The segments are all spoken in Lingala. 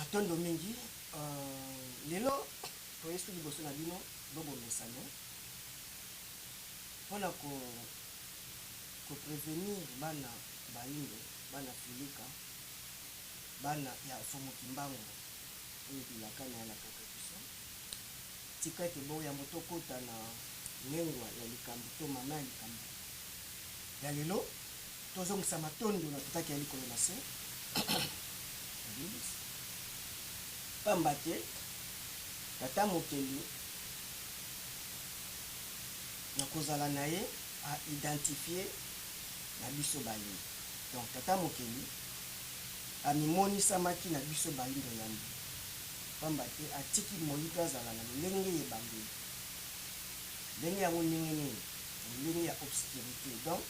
Matondo mingi. Lelo toyesi liboso na bino bobomesano mpona ko ko prevenir bana bayindo, bana Filika, bana ya Mfumu Kimbangu oyo bilaka na alakaka biso. Tika ete boyambo tokota na nengwa ya likambo to mama ya likambo ya lelo, tozongisa matondo na totaki ya likolo na se, pamba te Tata Mokeli na kozala na ye a identifier na biso bayindo. Donc Tata Mokeli amimonisamaki na biso bayindo yambo, pamba te atiki moyindo azala na lolenge ya ebandeli. Lolenge yango ndenge nini? Lolenge ya obscurite. Donc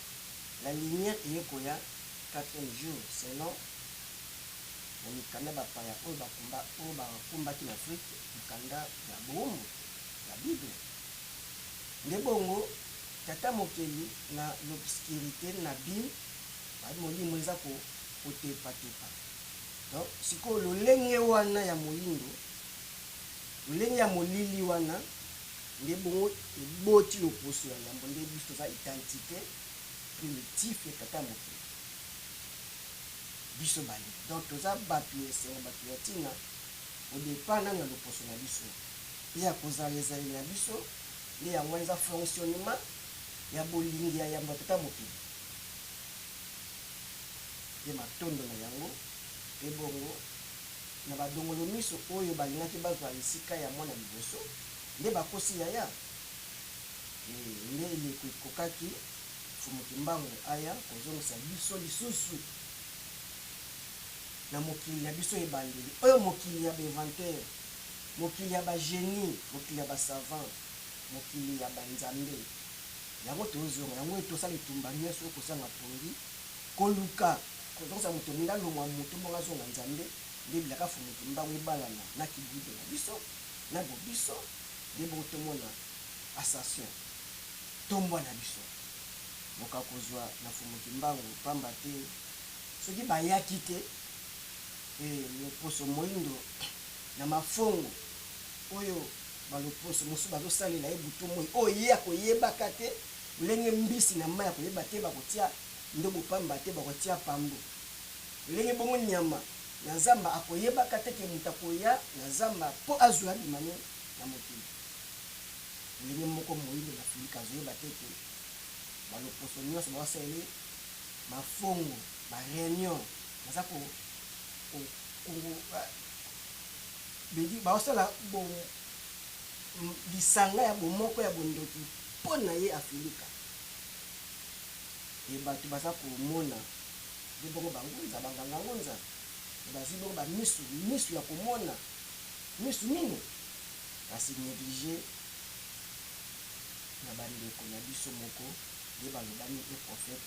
la lumière eye koya quatrième jour selon na mikanda bapaya oyo bakumba oyo bakumbaki na Afrique mokanda ya bowumbu ya Bible. Nde bongo Tata Mokeli na l'obscurite na bim ba molimo eza ko kotepa tepa. Donc sikoyo lolenge wana ya moyindo, lolenge ya molili wana nde bongo eboti loposo ya yambo, nde biso toza identite primitif ya Tata Mokeli. Biso bayindo donc toza batu ya esengo, batu ya tina au depart nanu ya loposo na biso pe ya kozala ezaleli na biso, nde yango wana eza fonctionnement ya bolingi ya yambo ya Tata Mokeli. Pe matondo na yango, pe bongo na ba dongolo miso oyo balingaki bazwa esika ya mwana liboso, nde bakosi yaya? Ee, nde eleko ekokaki Mfumu Kimbangu aya kozongisa biso lisusu na mokili na biso ebandeli, oyo mokili ya ba inventeurs, mokili ya ba genies, mokili ya ba savants, mokili ya ba nzambe. Yango tozonga, yango oyo tosala etumba nyonso oyo kozanga pongi, koluka kozongisa moto mwinda alongwa moto bongo azonga Nzambe, nde bilaka Mfumu Kimbangu ebalana na kibuido na biso, na bobiso, nde bongo tomona ascension, tombwa na biso. Moka kozwa na Mfumu Kimbangu, pamba te soki bayaki te, eh, loposo moindo na mafongo oyo ba loposo mosusu bazosalela ye butu moi, oyo ye akoyebaka te, lolenge mbisi na mai akoyeba te bakotia ndobo pamba te bakotia pambo, lolenge bongo nyama na zamba akoyebaka te ke moto akoya na zamba po azwa abima ne na mokili, lolenge moko moindo na Afrika azoyeba te ke ba loposo nionso bazosalela ye mafongo, ba reunion baza ko ko baosala bo lisanga ya bomoko ya bondoki mpo na ye Afilika. E bato baza komona nde bongo bangunza, banganga ngunza, e bazwi bongo ba misu, misu ya komona, misu mino, kasi neglige na bandeko na biso moko nde balobani e prophète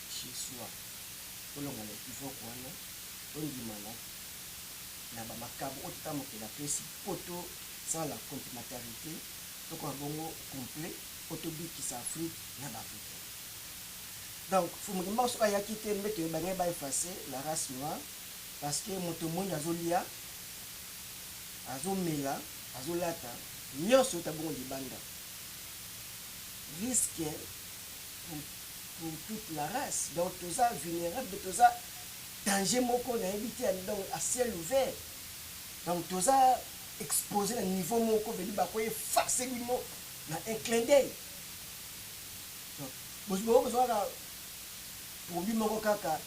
chez soi. Tolonga na equivoque wana, tondimana na ba makabo oyo Tata Mokeli apesi mpo tosala complementarite, tokoma bongo complet mpo tobikisa Afrique na ba Africains. Donc Mfumu Kimbangu soki ayaki te mbe toyebangaki ba effacer la race noire parce que moto moindo azolia, azomela, azolata nionso euta bongo libanda. Risque pour toute la race. Donc toza vulnerable, toza danger moko nayebi te, donc à ciel ouvert. Donc toza exposé na niveau moko veli bako effacer bino na un clin d'œil. Donc bozwa kaka produit moko kaka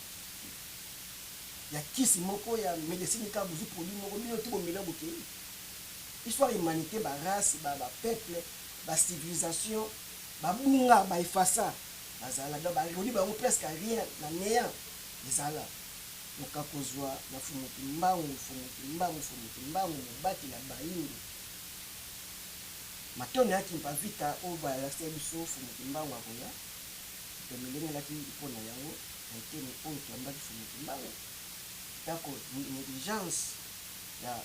ya kisi moko ya medecine kaka bozwi produit moko bino te bomela bokei. Histoire humanité, ba race, ba ba peuple, ba civilisation babunga, ba effaça, bazala donc ba réduit bango presque à rien, na néant ezala. Moka kozwa na Mfumu Kimbangu, Mfumu Kimbangu, Mfumu Kimbangu mobateli ya bayindo. Matondo ya Kimpa Vita oyo balakisaki biso Mfumu Kimbangu akoya, tomilengelaki mpo na yango na eteni oyo toyambaki Mfumu Kimbangu. Atako negligence ya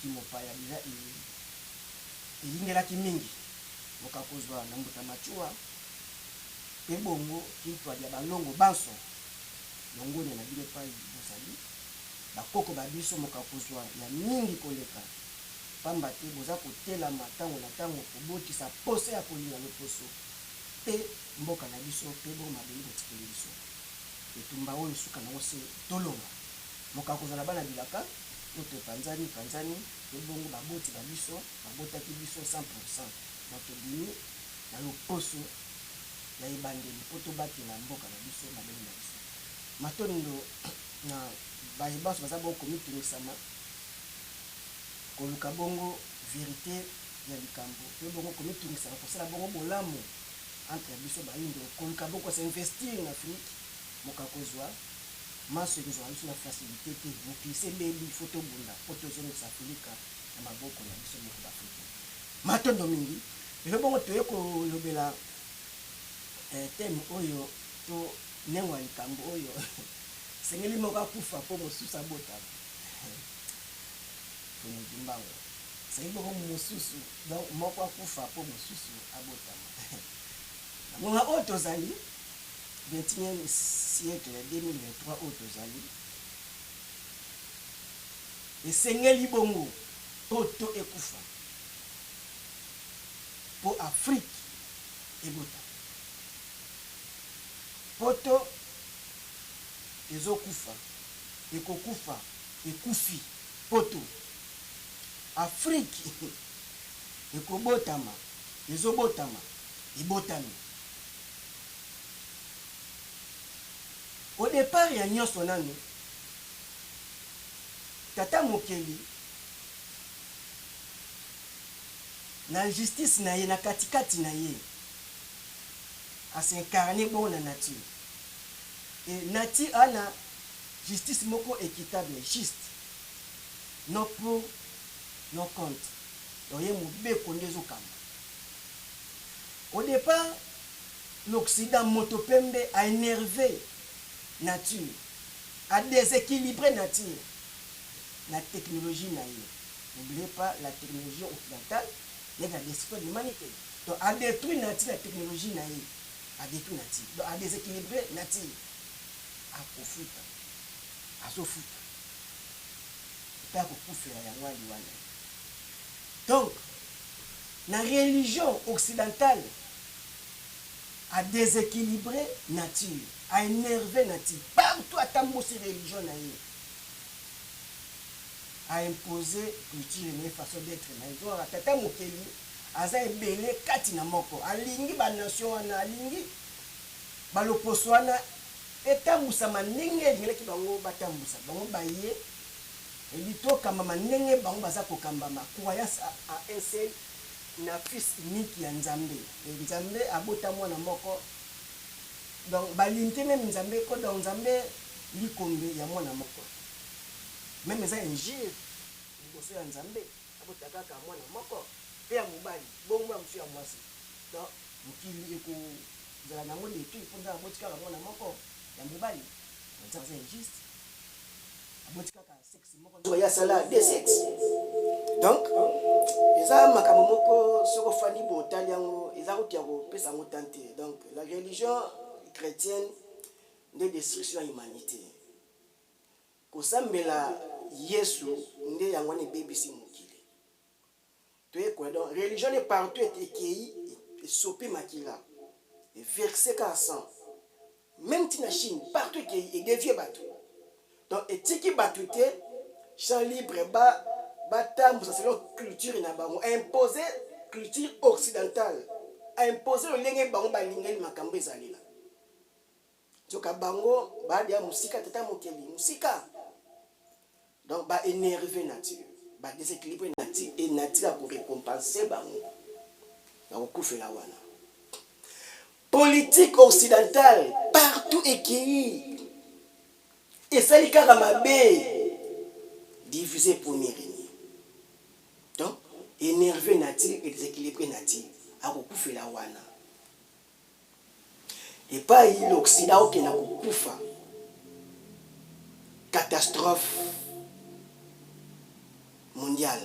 kimopaya dejà eyingelaki mingi, moka kozwa na Mbuta Matshuwa mpe bongo Kimpa dia balongo banso, longonya na bino epayi bozali. Bakoko ba biso moka kozwa ya mingi koleka, pamba te boza kotelama tango na tango kobotisa posa ya kolinga loposo pe mboka na biso pe bongo mabele botikeli biso. Etumba oyo suka nango se tolonga. Moka kozwa na bana bilaka po topanzani panzani pe bongo baboti ba biso babotaki biso 100 pour 100 donc tobimi na loposo ya ebandeli po tobatela mboka na biso, mabele na biso. Matondo na baye banso baza bongo komitungisama koluka bongo verite ya likambo pe bongo komitungisama kosala bongo bolamu entre biso bayindo, koluka bongo ko s'investir na Afrique moka kozua manso ekozwaka biso na facilite te, mokili se ebebi il faut tobunda po tozongisa Afrika na maboko na biso moko ba Africain. Matondo mingi, lelo bongo toye kolobela thème oyo to Nengo ya likambo oyo, esengeli moko akufa mpo mosusu abotama. Mfumu Kimbangu. Esengeli bongo mosusu, donc moko akufa mpo mosusu abotama. Na ngonga oyo tozali, 21e siècle, 2023 oyo tozali, esengeli bongo poto ekufa mpo Afrique ebotama. Poto ezo kufa, ekokufa, ekufi poto. Afrique ekobotama, ezo botama, ebotami. Au depart ya nionso nanu, Tata Mokeli na justice na ye, na kati kati na ye, a s'incarner bongo na nature et nature a na justice moko equitable, juste, non pour non contre, donc ye mobeko nde ezo kamba. Au depart l'occident moto pembe a enerve nature, a desequilibre nature na technologie na ye, n'oubliez pas la technologie occidentale nde la destruction de l'humanite. Donc a detruit nature na technologie na ye, a detruit nature donc a desequilibre nature, akofuta, azofuta pe akokufela yango wana liwa na ye. Donc na religion occidentale a desequilibre nature, a enerve nature partout atambusi religion na ye, a impose culture na ye, façon d'etre na ye. Nzokaka tata mokeli Aza ebele kati na moko. Alingi ba nation wana, alingi ba loposo wana etambusama ndenge elingelaki bango batambusa. Bango baye ebi tokambama ndenge bango baza kokambama, croyance à un seul na fils unique ya Nzambe. Et Nzambe abota mwana moko, donc ba limite meme Nzambe ko, donc Nzambe likombe ya mwana moko. Meme eza injure liboso ya Nzambe. Abota kaka mwana moko pe ya mobali bongo mwana mosusu ya mwasi donc mokili eko zala nango detruit po nzambe aboti kaka mwana moko ya mobali nzambe aza injuste aboti kaka sexe moko nzoka ye asala deux sexe donc eza makambo moko soki ofandi boye otali yango eza kutu ya kopesa yango temps te donc la religion chretienne nde destruction ya humanite. Kosambela yesu nde yango wana ebebisi mokili toyekola donc religion nde partout ekeyi esopi makila e verse kaka sang meme ti na chine partout ekeyi e devie batu donc etiki batu te champ libre ba batambusa selon culture na bango impose culture occidentale impose lolenge bango balingeli makambo ezalela. Nzoka bango ba deja musika tata mokeli musika donc ba enerve nature ba desequilibre nature et nature ako recompense bango na kokufela wana. Politique occidentale partout ekeyi esali kaka mabe diviser pour mieux regner donc enerve nature et desequilibre nature akokufela wana. Epayi l'occident okenda kokufa catastrophe mondiale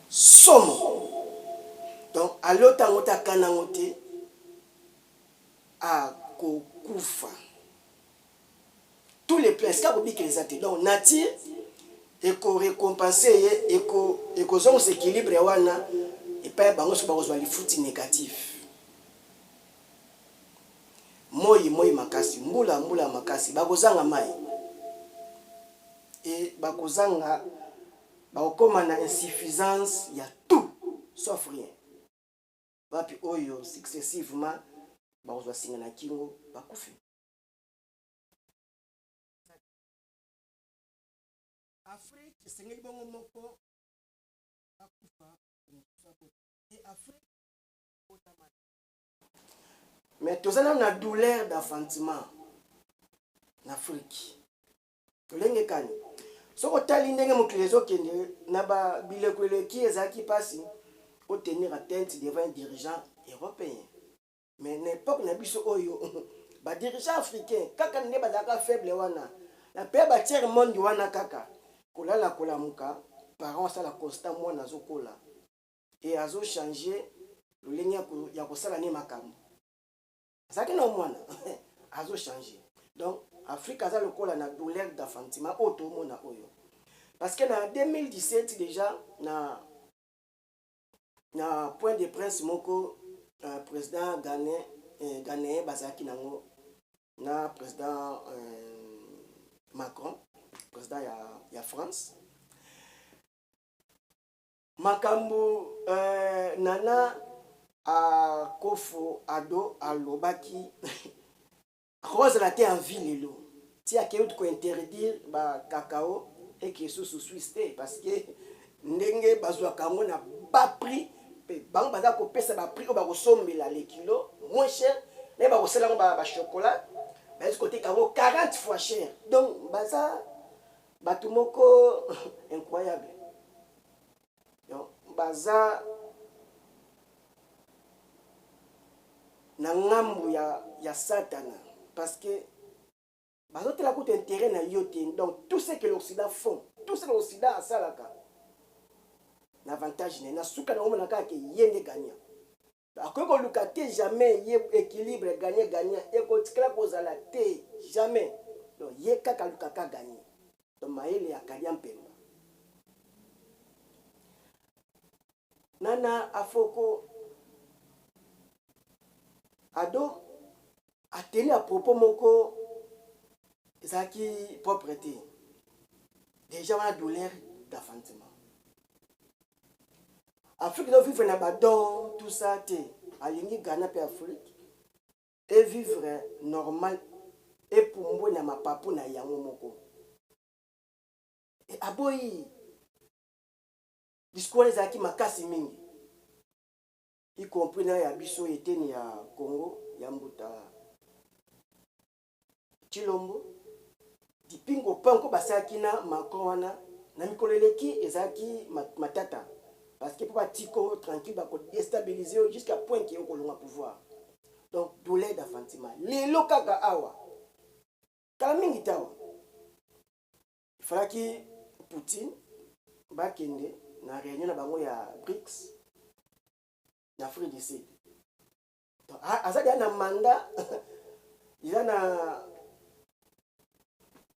somo donc alota yango te akana yango te akokufa tous les plans esika kobikela eza te donc nature. Eko recompenser ye, eko ekozongisa equilibre wana epai ya bango soki bakozwa lifuti negatif. Moi, moi makasi, mbula, mbula makasi, bakozanga mai et bakozanga, bakokoma na insuffisance ya tout sauf rien. Wapi oyo successivement bakozwa singa na kingo bakufi. Afrique esengeli bongo moko akufa mosusu abota e Afrique botama. Mais toza nanu na douleur d'enfantement na Afrique. Tolenge kani soki otali ndenge mokili ezokende na ba bileko eleki ezalaki mpasi otenir atteinte devant un dirigeant européen. Mais na epoque na biso oyo ba dirigeants africains kaka nde bazalaka faible wana na pe ba tiers monde wana kaka kolala kolamuka parent asala constat mwana azokola et azo changer lolenge ya kosala ne makambo azalaki na mwana azo changer. Donc Afrique aza lokola na douleur d'enfantement oyo tomona oyo parce que na 2017 déjà na point de presse moko président ghanéen bazalaki nango na président Macron, président ya France. Makambo Nana Akufo Addo alobaki akozala te en vie lelo ti akei kointerdire bacacao eke susu Suisse te, parce que ndenge bazwaka yango na baprix mpe bango baza kopesa baprix oyo bakosombela le kilo moins cher, naye bakosala yango bachocolat, bayezi koteka yango 40 fois cher. Donc baza bato moko incroyable. Donc baza na ngambu ya Satana parce que bazotela kutu intérêt na yo te. Donc tout ce que l'Occident font, tout ce que l'Occident asalaka na avantage na ye, na suka na omona kaka ke ye nde gagnant. Akoki koluka te jamais ye équilibre gagnant gagnant ekotikala kozala te jamais. Donc ye kaka alukaka gagner. Donc mayele ya Kalia Mpemba. Nana Afoko Addo ateni à propos moko ezalaki propre te. Déjà wana douleur d'enfantement. Afrique doit vivre na badon tout ça te. Alingi Ghana mpe Afrique evivre normal, epumbwe na mapapu na yango moko. E aboyi discours wana ezalaki makasi mingi, y compris na ya biso eteni ya Congo ya mbuta Chilombo Dipingo Panko basalaki na Macron wana na mikolo eleki ezalaki matata, parce que mpo batiko tranquille bakodéstabiliser yo jusqu'à point ke okolonga pouvoir. Donc douleur d'enfantement lelo kaka awa kala mingi tawa ifalaki Poutine bakende na réunion na bango ya BRICS na Afrique du Sud. Donc aza deja na mandat, eza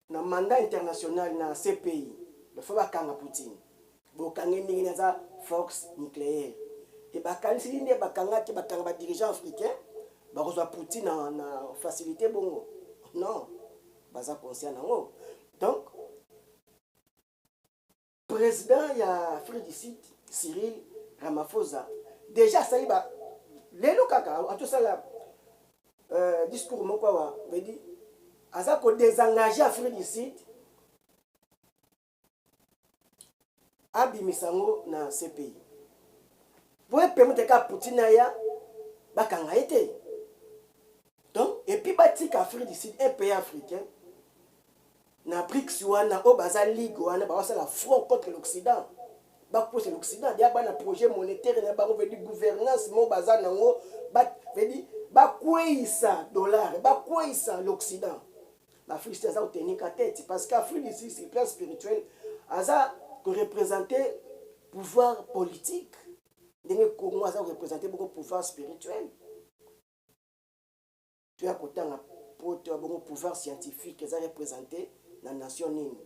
na mandat international na CPI. Bafo bakanga Poutine. Bokange ndenge nini? Aza force nucléaire e bakanisili nde bakangaki, bakanga badirigeant africain, bakozwa Poutine na facilité bongo? Non, baza conscient nango. Donc président ya Afrique du Sud Cyril Ramaphosa déjà asali ba lelo kaka atosala discours moko awa vedi aza kodésengage Afrique du Sud, abimisa yango na CPI po epermettre kaka Poutine aya bakanga ye te. Donc et puis batika Afrique du Sud, un pays africain na BRICS wana oyo baza ligue wana, bakosala front contre l'Occident, bakosa l'Occident deya bana projet monétaire na bango, veut dire gouvernance moko baza nango, veut dire bakweyisa dollar, bakweyisa l'Occident. L'Afrique aza kotenika tête parce que Afrique ici, sur plan spirituel, aza koreprésente pouvoir politique ndenge Congo aza koreprésente bongo pouvoir spirituel. Toya kotanga po toya bongo pouvoir scientifique eza représente na nation nini?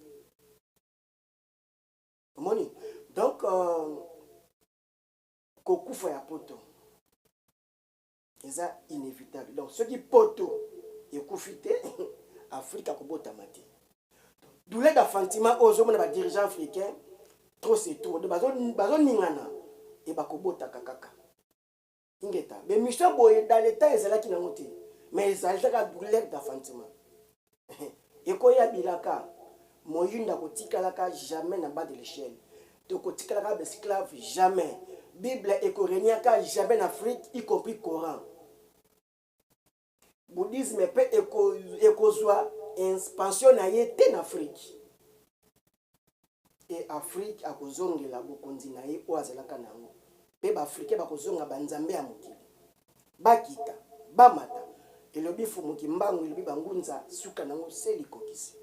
Omoni? Donc kokufa ya poto eza inévitable. Donc soki poto ekufi te, Afrique akobotama te. Douleur d'enfantement oyo ozomona ba dirigeants africains, trop c'est trop. Donc bazoningana e bakobotaka kaka. Ingeta. Mais mission boye dans le temps ezalaki nango te. Mais ezalaki kaka douleur d'enfantement. Ekoya bilaka moyindo akotikalaka jamais na bas de l'échelle. Tokotikalaka ba esclave jamais. Bible ekoregnaka jamais na Afrique, y compris Coran. Bouddhisme pe ekozwa expansion na ye te na Afrique. E Afrique akozongela bokonzi na ye oyo azalaka na yango. Pe ba Africains bakozonga ba nzambe ya mokili. Bakita, bamata. Elobi Fumu Kimbangu, elobi ba ngunza, suka nango se likokisi.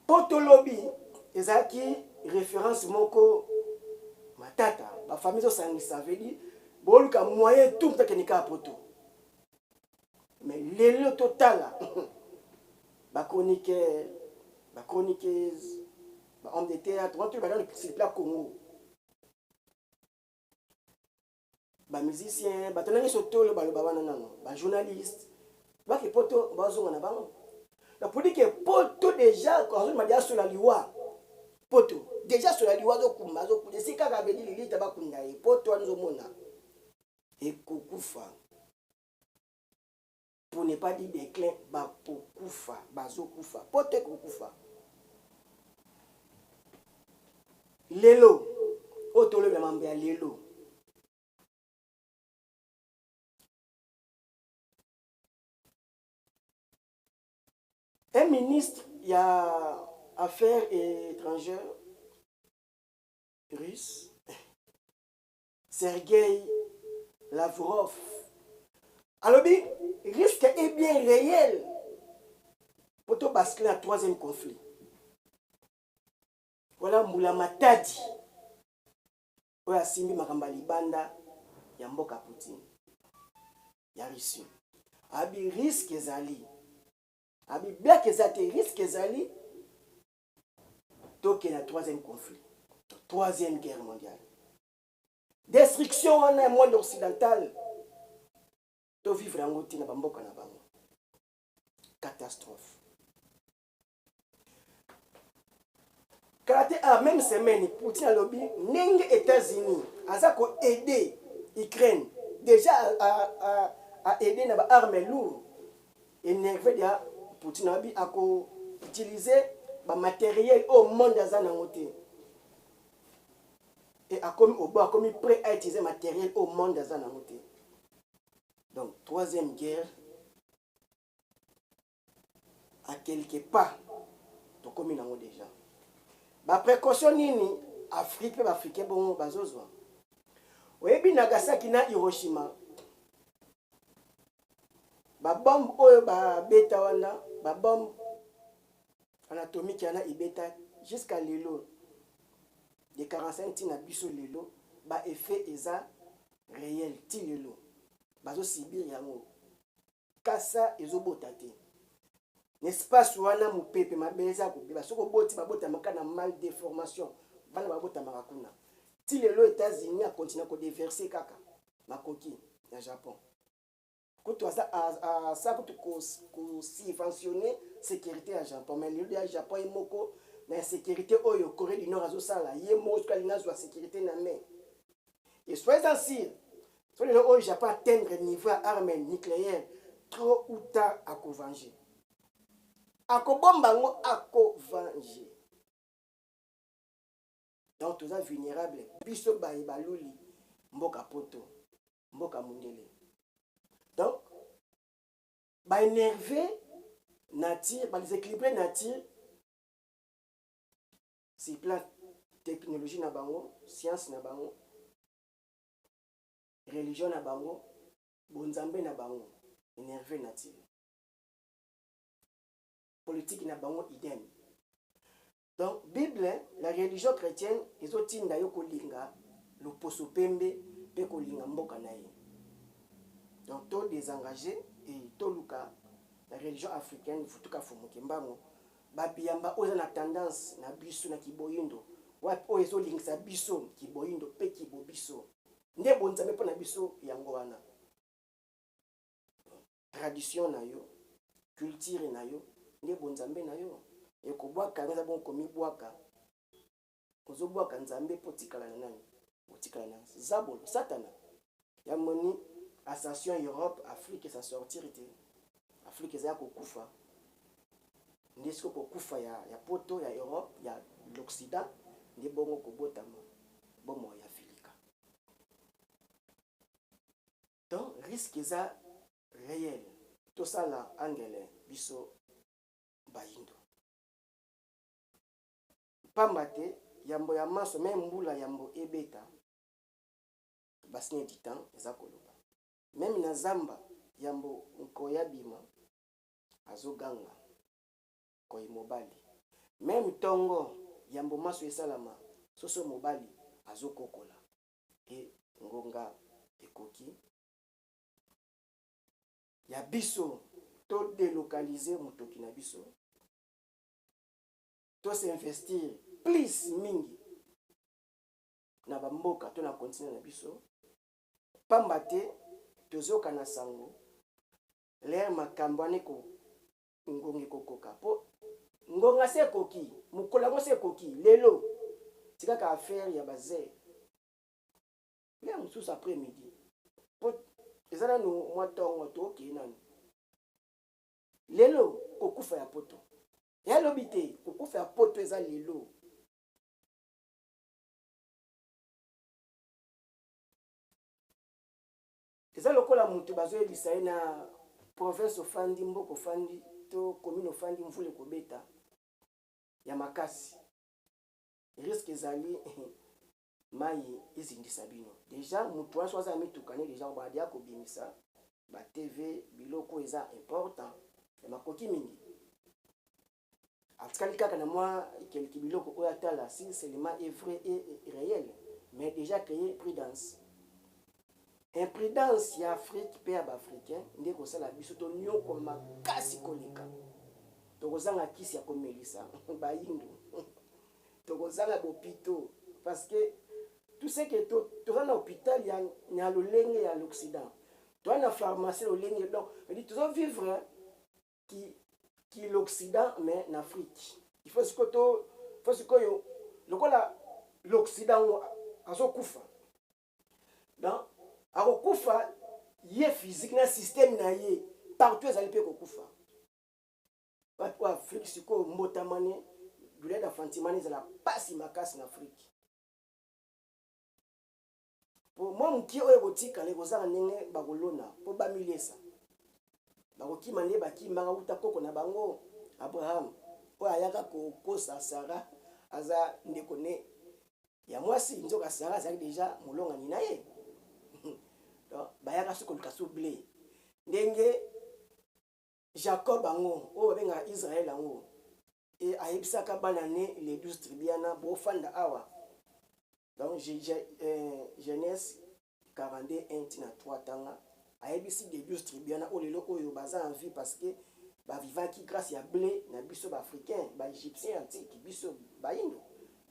Poto lobi ezalaki référence moko matata, ba famille ezosangisa, veut dire boluka moyen tout moto akende kaka poto. Mais lelo totala ba chroniqueurs, ba chroniqueuses, ba hommes de théâtre, wana toyeba nanu sur le plan Congo. Ba musiciens, bato na nyonso tolo baloba wana nano, ba journalistes, bake poto bazonga na bango. Na pour dire que poto déjà azondima deja sola liwa. Poto déjà sola liwa azokumba, azokunda esika kaka abedi lilita bakunda ye. Poto wana ozomona ekokufa. Pour ne pas dire déclin, bakokufa, bazokufa. Poto ekokufa. Lelo, oyo tolobi ya mambo ya lelo. Un ministre ya affaires étrangères russe, Sergei Lavrov, alobi risque est bien réel po to basculer na troisième conflit. Voilà mbula matadi oyo asimbi makambo ya libanda ya mboka Poutine ya Russie. Abi risque ezali, abi black eza te, risque ezali tokende na troisième conflit, troisième guerre mondiale. Destruction wana ya monde occidental to vivre yango te na bamboka na bango. Catastrophe. Kala te, ah, même semaine Poutine alobi ndenge États-Unis aza ko aider Ukraine, déjà a aider na ba armes lourdes, énervé dia Poutine alobi ako utiliser ba matériel oyo monde aza nango te. Et akomi au bord, akomi prêt à utiliser matériel oyo monde aza nango te. Donc troisième guerre à quelque pas tokomi nango déjà. Ba précaution nini Afrique pe ba Africain bongo bazozwa? Oyebi Nagasaki na Hiroshima, ba bombe oyo ba beta wana, ba bombe anatomique wana ebeta jusqu'à lelo de 45 ti na biso lelo, ba effet eza réel ti lelo bazo subir yango. Kasa ezobota te na espace wana, mopepe mabe eza kobeba. Soki oboti, babotamaka na mal déformation, bana babotamaka kuna ti lelo. États-Unis akontinue kodéverser kaka makoki na Japon, kutu aza kutu kosubventionner sécurité ya Japon. Mais lelo ya Japon ye moko na insécurité oyo Corée du Nord azosala, ye moko soki alingi azwa sécurité na main. Et soyez-en sûr, so lelo oyo Japon atteindre niveau ya arme nucléaire, trop ou tard akovange, akobomba yango, akovange. Donc toza vulnérable biso baye baluli mboka poto, mboka mondele. Donc baénerve nature, badéséquilibré nature sur plan technologie na bango, science na bango, religion na bango, bonzambe na bango, énerve nature, politique na bango idem. Donc Bible, la religion chrétienne ezotinda yo kolinga loposo pembe mpe kolinga mboka na ye. Donc to désengager et toluka la religion africaine, futuka fumuki mbango. Ba biyamba oyo eza na tendance na biso na kiboyindo, wapi oyo ezolingisa biso kiboyindo pe kibobiso. Nde bonzambe mpo na biso yango wana. Tradition na yo, culture na yo nde bonzambe na yo. Ekobwaka yango eza bongo komibwaka. Ozobwaka Nzambe mpo otikala na nani? Otikala na zabolo, satana. Ya moni ascension Europe, Afrique esa sortir te. Afrique eza ya kokufa. Nde siko kokufa ya, ya poto, ya Europe, ya l'Occident, nde bongo kobotama bomoi ya Filika. Donc risque eza réel. Tosala angele biso bayindo. Pamba te yambo ya manso meme mbula yambo ebeta ba signe du temps eza koloba meme na zamba yambo nkoyi abima azo ganga nkoyi mobali meme tongo yambo manso esalama soso mobali azo kokola e ngonga ekoki ya biso to delocaliser motoki na biso to s'investir plus mingi na bamboka to na continent na biso pamba te tozoka na sango lere makambo wana eko ngonga ekokoka po ngonga se ekoki mokolo yango se ekoki lelo tikaka affaire ya baze lere mosusu après midi po eza nanu mwa ntongo tookei nanu lelo kokufa ya poto ya lobi te kokufa ya poto eza lelo eza lokola moto bazoyebisa ye na province ofandi mboka ofandi to commune ofandi mvula ekobeta ya makasi risque ezali mai ezindisa bino deja moto wana so aza na mituka ne deja obadi akobimisa ba tv biloko eza important ya makoki mingi atikali kaka na mwa quelque biloko oyo atala si seulement est vrai et réel mais déjà créer prudence imprudence ya afrique mpe ya baafricain nde ekosala biso tonyokwa makasi koleka tokozanga kisi ya komelisa bayindo tokozanga bopito parce que tout ce que toza na hôpital ya, ya lolenge ya l'occident toza na pharmacie lolenge donc tozo vivre ki, ki l'occident mais na afrique il faut sikoyo to faut sikoyo lokola l'occident ngo azokufa donc akokufa ye physique na système na ye partout ezali mpe kokufa bato oyo afrique sikoyo mbotamane douleur d'enfantement ezala mpasi makasi na afrique po mwa mokie oyo ekotikala ekozanga ndenge bakolona mpo bamilesa bakokima nde bakimaka uta koko na bango abraham oyo ayaka kokosa sara aza ndeko ne ya mwasi nzoka sara azalaki deja molongani na ye donc bayaka soki koluka so ble ndenge jacob yango oyo babengaka israel yango e ayebisaka bana ne les 12 tribus wana bofanda awa donc euh, genèse 42 1 ntina 3 tanga ayebisi les 12 tribus wana oyo lelo oyo baza en vie parce que bavivaki grâce ya ble na biso baafricain baégyptien antique biso bayindo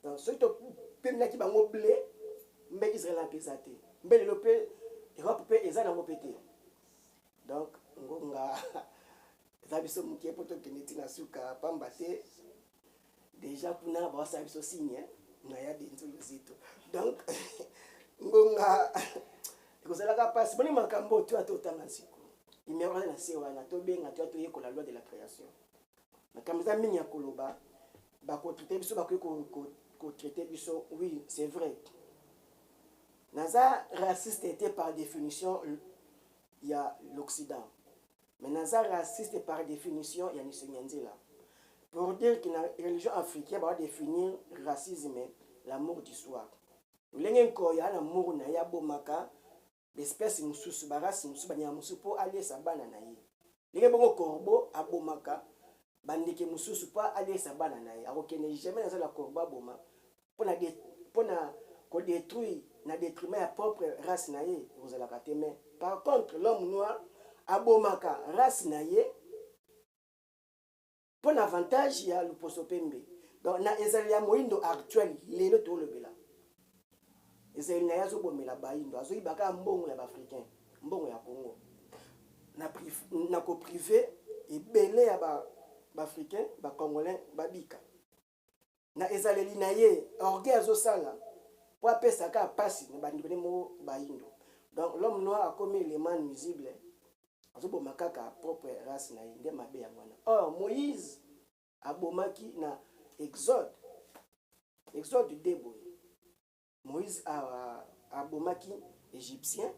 donc soki topemelaki bango ble mbe israel mpe eza te mbe lelo mpe europe mpe eza nango mpe te donc ngonga eza biso moke mpo tokende ntina suka pamba te deja kuna baosala biso signe na ya denzo lozito donc ngonga ekozalaka mpasi boni makambo oyo toya totanga nsiko nimero aza na se wana tobenga toya toyekola loi de la création makambo eza mingi ya koloba bakotraite biso bakoki kotraite biso oui c'est vrai naza raciste te par définition ya l'occident mais naza raciste par définition ya nisonyanzela pour dire que na religion africaine ba définir racisme l'amour du soir lolenge nkoyo ana amour na ye abomaka baespèce mosusu barace mosusu banyama mosusu mpo aliesa bana na ye ndenge bongo corbeau abomaka bandeke mosusu mpo aliesa bana na ye akokende jamais naza na corbeau aboma mpo na kodétruire na détriment ya propre race na ye ekozalaka te mais par contre l'homme noir abomaka race na ye. Mpo na avantage ya loposo pembe. Donc na ezaleli ya moindo actuel lelo tolobela ezaleli na ye, azobomela baindo, azoyiba kaka mbongo ya baafricain, mbongo ya Congo, na kopriver ebele ya baafricain, bacongolais babika. Na ezaleli na ye, orgueil azosala mpo apesa kaka mpasi na bandeko nde moko baindo. Donc l'homme noir akomi élément nuisible, azoboma kaka propre race na ye. Nde mabe yango wana. Or Moïse abomaki na Exode 2 boye, Moïse abomaki égyptien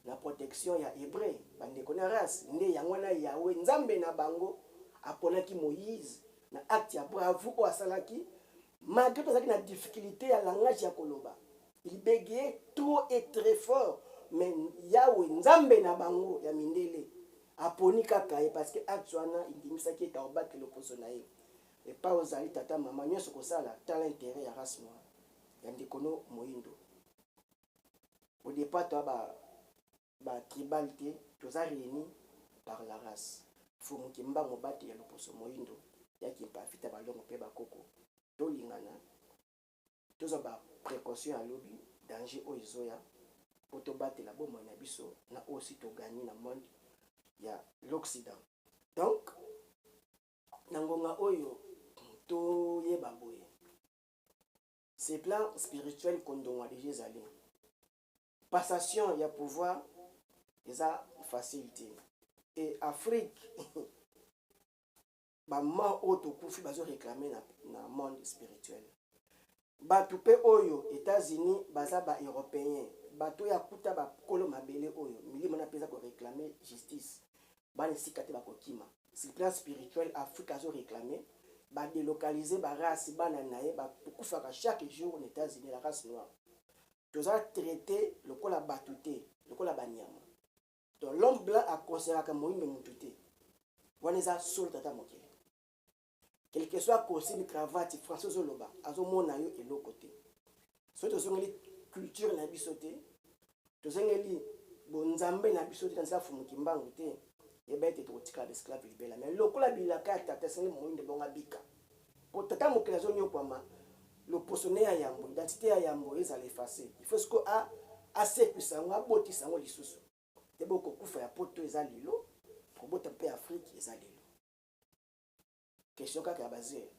na protection ya hébreu, bandeko na race. Nde yango wana Yawe Nzambe na bango aponaki Moïse na acte ya bravoure oyo asalaki, malgré tozalaki na difficulté ya langage ya koloba, il bégayait trop et très fort, mais Yawe Nzambe na bango ya mindele aponi kaka ye, parce que acte wana endimisaki ete aobatela loposo na ye. Epai ozali, tata, mama nyonso kosala, tala intérêt ya race noire, ya ndeko no moyindo. Au départ toa batribal te, toza réunis par la race. Fumuki mbango bate ya loposo moyindo ya kimpa fita balongo mpe bakoko. Tolingana, tozwa baprécaution ya lobi, danger oyo ezoya, mpo tobatela bomoi na biso na oyo si togagner na monde ya l'Occident. Donc na ngonga oyo toyeba boye, ce plan spirituel kondongwa déjà ezali passation ya pouvoir, eza facile te. E Afrique, bamort oyo tokufi bazoréclamer na monde spirituel. Bato mpe oyo États-Unis baza baeuropéen, bato oyo akuta bakolo mabele oyo milimo na mpe eza koréclamer justice. Bana esika te bakokima. Sur plan spirituel, Afrique azoréclamer badélocaliser barace, bana na ye bakufaka chaque jour na États-Unis. La race noire toza traité lokola bato te, lokola banyama. Donc l'homme blanc aconsidéraka moyindo motu te. Wana eza solo. Tata mokili, quel que soit costume, cravate, français ozoloba, azomona yo eloko te. Soki tozongeli culture na biso te, tozongeli bonzambe na biso te na nzela fumuki mbangu te, yeba ete tokotikala baesclave libela. Mais lokola bilaka ya tata esengeli moyindo bongo abika, po tata mokili azonyokwama, loposo ne ya yambo, identité ya yambo ezala efface, il faut siko asekwisa yango, abotisa yango lisusu te. Bokokufa ya poto eza lelo, kobota mpe Afrique eza lelo. Question kaka ya bazele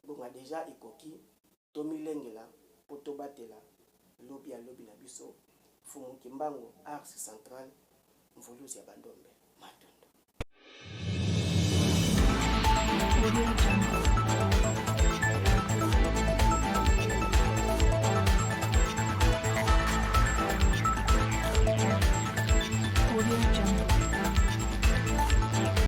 bonga déjà ekoki. Tomilengela mpo tobatela lobi ya lobi na biso. Fumuki mbango, axe central, mvuluzi ya bandombe, matondo.